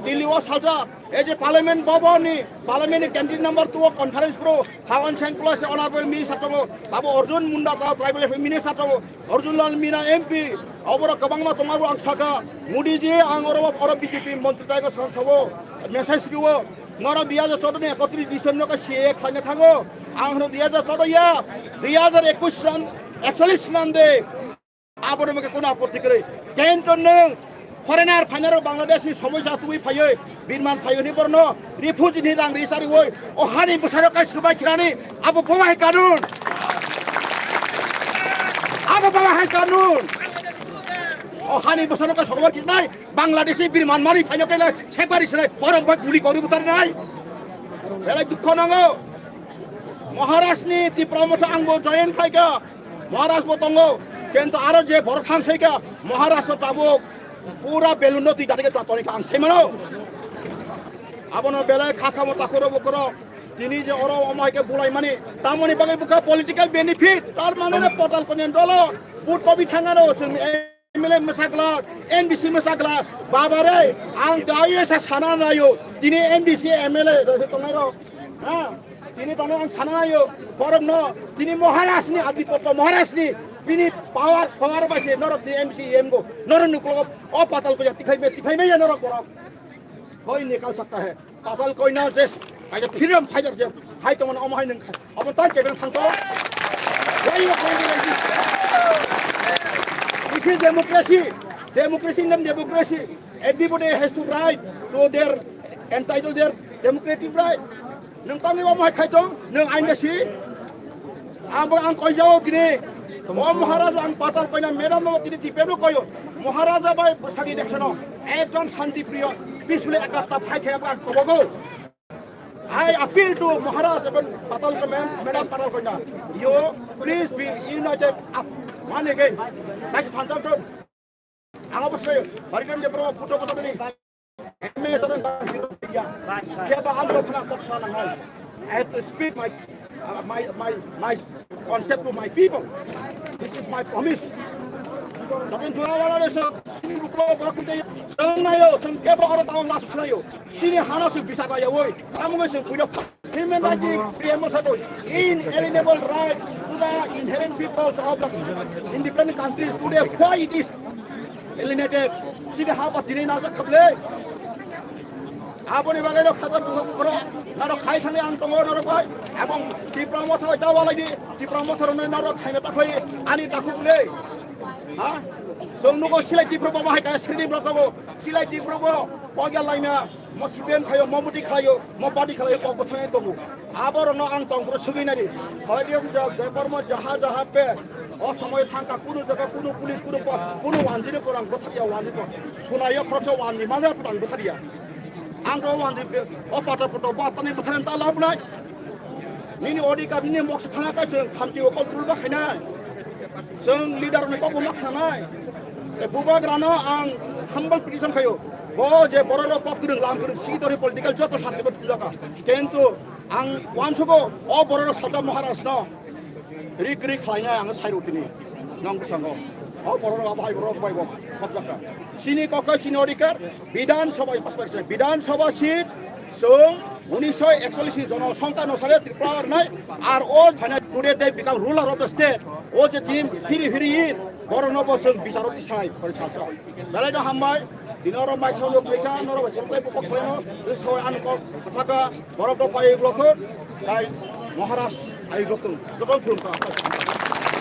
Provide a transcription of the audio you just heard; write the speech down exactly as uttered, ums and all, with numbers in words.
Delhi o salsa, ei je Parliament Bhavan ni, Parliament ni canteen number two o conference pro, Hawan Seng Plus se Honorable Minister tongo, abo Arjun Munda ta Tribal Affairs Minister tongo, Arjun Lal Meena M P, oboro kwbangma tongo ang saka, Modi ji ang oro, oro B J P montri taigo san sabo, message riwo, noro dui hajar choudo ni ekotris December no ka C A A khlaina thango, ang hwno dui hajar choudo ya, dui hajar ekush ran, ekchollish ran de, Abono mokhe kono apoti kwrwi. Kintu nwng foreigner phainaro Bangladesh ni somosya tubui phaiwi, Birman phaiwi ni borno refugee ni rang ri sariwi, o hani bwsano kai swbai khirani, abo boma hai kanun. Abo boma hai kanun. O hani bwsano kai swbai khirnai, Bangladesh ni Birman mani phaino kai lai, separi sinai, borok bai guli kori butar nai. Belai dukho nango. Maharaj ni Tipra Motha angbo join khaika. Maharaj bo tongo, kintu aro je borok thang sai kha, Maharaj no tabuk pura balloon no twi dati khe twi toni kha ang sai mano. Abono belai kha kha mo takhuro bukhuro, tini je oro omo hai khe bulai mani, tamoni bagwi bukha political benefit, tar mane na Patal Kalyan dolo, vote kobi thangano, chwng M L A mwsakla, N B C mwsakla, baba re, ang dai sa sana nayo, tini N B C M L A tongnai rok, ha? Tini tongna ang sana nayo, borok no, tini Maharaj ni adipotto, Maharaj ni, bini power, power bai se norok ni M C M go, norok ni ukulok o Patal Kalyan tikhai me, tikhai me ya norok borok. Koi nikal sakta hai, Patal Kalyan je, ai je freedom fighter je, hai tongmani omo hai nung khai, omo tai kebeng thangto. Why you are going like this? This is democracy. Democracy in democracy. Everybody has to right to their entitled their democratic right. Nwng tangwi omo hai khai tong, nwng ain da si. Abo ang koi jao tini. O Maharaja ang Patal Kalyan madam no tini tipe no koyo. Maharaja bai bwsagi deksono. Ekdom shanti priyo. Peacefully ekatta phai khai ang kobogo. I appeal to Maharaj and Patal Kalyan, madam Patal Kalyan. You please be united up one again. Like Pancham Ang obo se, Harikan Debra, Buddha Buddha ni. M S N ya. Kaya ba ang kok na kok sana hai. I have to speak my, uh, my, my, my concept to my people. This is my promise. Tapi dua wala de sa, ini buku apa kita ya? Sang nayo, sang kaya ba orang tahu masuk nayo. Sini hana su bisa kaya woi. Kamu nggak sih punya Human rights, P M O said, inalienable right to the inherent peoples of the independent countries today. Why it is alienated? Sini ha ba tini na jak khable. Aboni bagai no khata buka bukro. Naro khai thani ang tongo naro bai. Abong Tipra Motha bai dawa lagi. Tipra Motha rone naro khai na takhoi. Ani takhuk le. Ha? Song nugo silai Tipra Motha hai kaya sini berapa go? Silai Tipra Motha. Pogya laina. Mo C P M khayo, mo muti khayo, mo party khayo, kok bwsani tongo. Aborokno ang tongphuru swgwi nai di. Hoydiom ja, Debbarma jaha jaha pe. O somoy thangkha kunu jaga kunu police kunu po, kunu wanjini porang bwsariya wanji po. Sunayo khoroksa wanji manya porang bwsariya. Ang to wanji pe, o pata poto ba tani bwsani ta lab nai. Nini odhikar nini moksa thangkha chwng thamchi o control ba khainai. Chwng leader ni kokbo ma khanai. E bubagrano ang humble petition khayo. Bo je bororok kok kwrwng lam kwrwng sigi tori political joto sarti bo thujaka. Kintu ang wansugo o bororok sacha Maharaj no rik rik khlainai ang sai rutini. Nang bwskango. O bororok abo hai bororok bai bo khopjaka. Chini kok chini odhikar Bidhan Sabha pass bai Bidhan Sabha seat chwng unisho ekchollish ni jono songkha no sare Tripura rwnai ar o thana today they become ruler of the state. O je team hiri hiri in borok no bo chwng bicharo tisai kori salsa. Belai no hambai, tini oro mai chwng rok lekha, noro bo chwng tei bukok sai no, tei soi an kok thaka, borok rok pai rok thon, tai Maharaj ai rok thon, rok thon ka.